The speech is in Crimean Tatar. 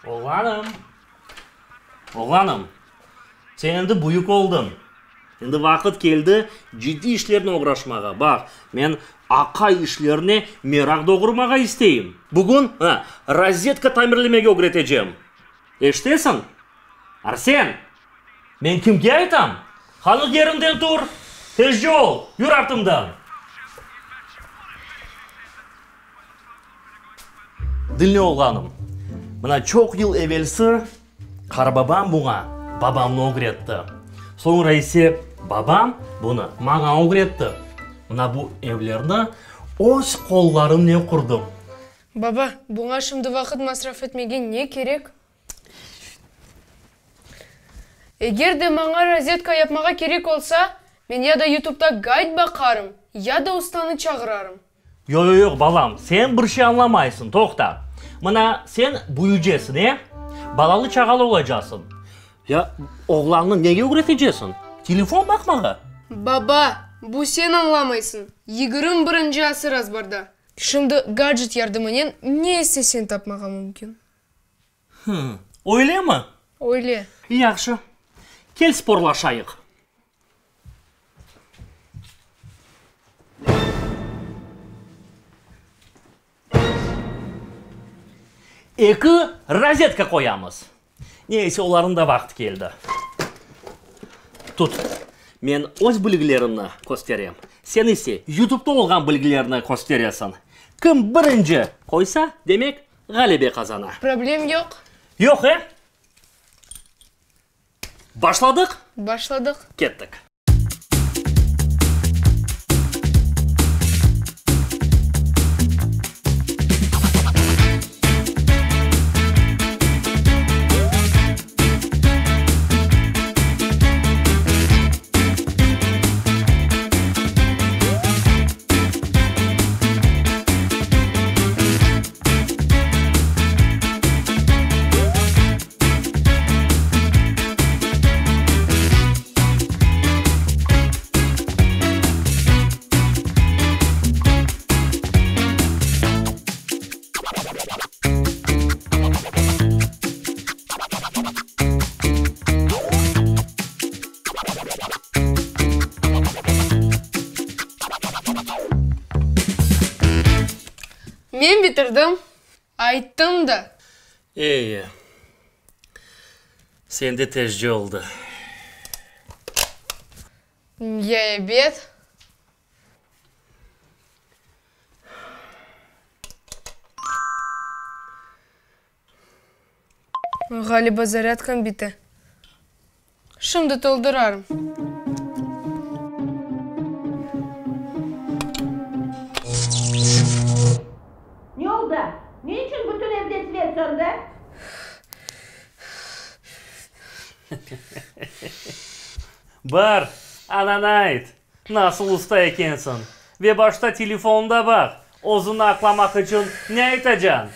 Oğlanım, oğlanım, sen endi büyük oldıñ. Endi vaqıt keldi ciddiy işlernen oğraşmağa. Baq, men aqay işlerine meraq doğurmağa isteyim. Bugün, a, rozetka tamirlemege ögretecem. Eşitesiñ? Arsen! Men kimge aytam? Qanı yerinden tur! Tezce ol! Yür artımdan! Diñle, oğlanım, mına çoq yıl evelsi qarababam buña babamnı ögretti. Soñra ise babam bunı maña ögretti. Mına bu evlerni öz qollarımnen qurdım. Baba, buña şimdi vaqıt masraf etmege ne kerek? Eger de maña rozetka yapmağa kerek olsa, men ya da YouTube'da gayd baqarım, ya da ustanı çağırarım. Yoq-yoq, balam, sen bir şey añlamaysıñ, toqta. Mına, sen büyücesiñ, e? Balalı-çağalı olacasıñ. Ya oğlannı nege ögretecesiñ? Telefon baqmağa? Baba, bu sen añlamaysıñ. 21-nci asır azbarda. Şimdi gadjet yardımınen ne isteseñ tapmağa mümkün. Hı, öylemi? Öyle. Yahşı. Kel sporlaşayıq. Eki rozetka qoyamız. Neyse, olarnıñ da vaqtı keldi. Tut, men öz bilgilerimni kösterem, sen ise YouTube'da olğan bilgilerni kösteresiñ. Kim birinci qoysa, demek, ğalebe qazana. Problem yoq. Yoq, e? Başladıq? Başladıq. Kettik. Men bitirdim. Ayttım da. Ey, sende tezce oldı. Ya ebet. Ğaliba zarâdkam bite. Şimdi toldurarım. Ne oldı? Ne içün bütün evde svet söndi? Bar, anana ayt, nasıl usta ekensiñ. Ve başta telefonda baq, özüni aqlamaq içün ne aytacañ?